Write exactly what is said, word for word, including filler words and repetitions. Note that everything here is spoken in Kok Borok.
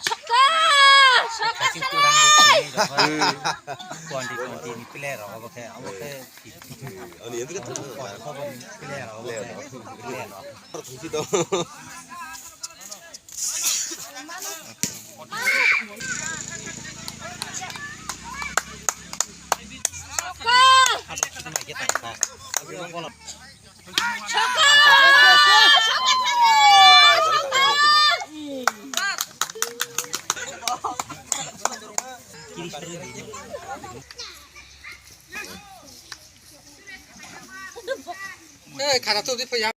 Sokka! Sokka! Twenty twenty ni player rok obo khe, obo khe. Player rok obo khe, player rok. Eh, khara to di paya.